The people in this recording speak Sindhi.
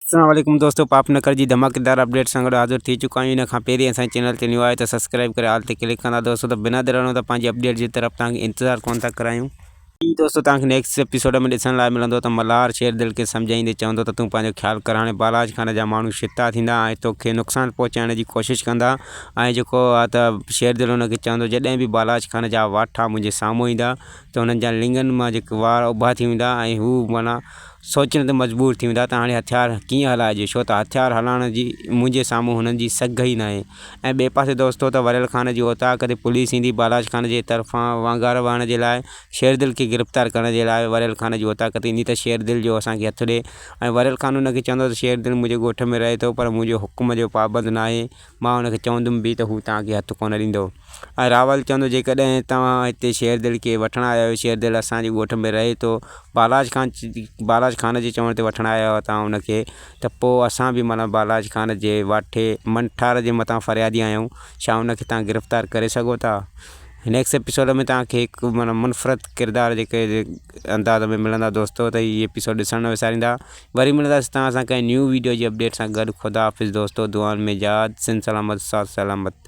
السلام عليڪم دوستو پاپ نڪر جي ڌماڪيدار اپڊيٽ سان گڏ حاضر ٿي چڪا آهيون ان کان پهرين اسان جي چينل تي نيو آهي ته سبسڪرائب ڪري آل تي ڪلڪ ڪندا دوستو ته بنا دير ته پنهنجي اپڊيٽ جي طرف توهان کي انتظار ڪون ٿا ڪرايون. هي دوستو توهان کي نيڪسٽ ايپيسوڊ ۾ ڏسڻ لاء ملندو ته ملهار شير دل کي سمجهائيندي چوندو ته تون پنهنجو خيال ڪر هاڻي بالاچ خان جا ماڻهو شتا ٿيندا ۽ توکي نقصان پهچائڻ جي ڪوشش ڪندا ۽ جيڪو آ ته شير دل ان کي چوندو جڏهن به بالاچ خان جا واٺا منهنجي سامهون ايندا ته انهن جا لڱن مان جيڪي وار اڀا ٿي ويندا ۽ هو معنيٰ سوچڻ تي مجبور ٿي ويندا ته هاڻي هٿيار ڪيئن هلائجي ڇو ته هٿيار هلائڻ جي منهنجي سامهون هنن جي سگهه ئي ناهي ۽ ٻئي پاسي دوستو ته وريل خان جي اوطاق تي پوليس ايندي بالاچ خان جي طرفان وانگار وهڻ جي لاء شيردل کي گرفتار ڪرڻ جي لاء وريل خان جي اوطاق تي ايندي ته شيردل جو اسان کي هٿ ڏي ۽ وريل خان ان کي چوندو ته شيردل منهنجي ڳوٺ ۾ رهي ٿو پر منهنجي حڪم جو پابند ناهي مان ان کي چوندم به ته هو توهان کي هٿ ڪونه ڏيندو. ۽ راول چوندو جيڪڏهن توهان هتي شيردل کي وٺڻ آيا آهيو شيردل اسان جي ڳوٺ ۾ رهي ٿو بالاچ خان بالاچ خان جي چوڻ تي وٺڻ آيا آهيو توهان ان کي ته پوء اسان به معنيٰ بالاچ خان جي واٺي منٺار جي مٿان فريادي آهيون ڇا ان کي توهان گرفتار ڪري سگهو ٿا نيڪسٽ ايپيسوڊ ۾ توهان کي هڪ معنيٰ منفرد ڪردار جيڪي انداز ۾ ملندا دوستو ته هي ايپيسوڊ ڏسڻ نه وساريندا وري ملنداسين توهان سان ڪنهن نيو ويڊيو جي اپڊيٽ سان گڏ خدا حافظ دوستو دعائن ۾ ياد سنڌ سلامت ساٿ سلامت.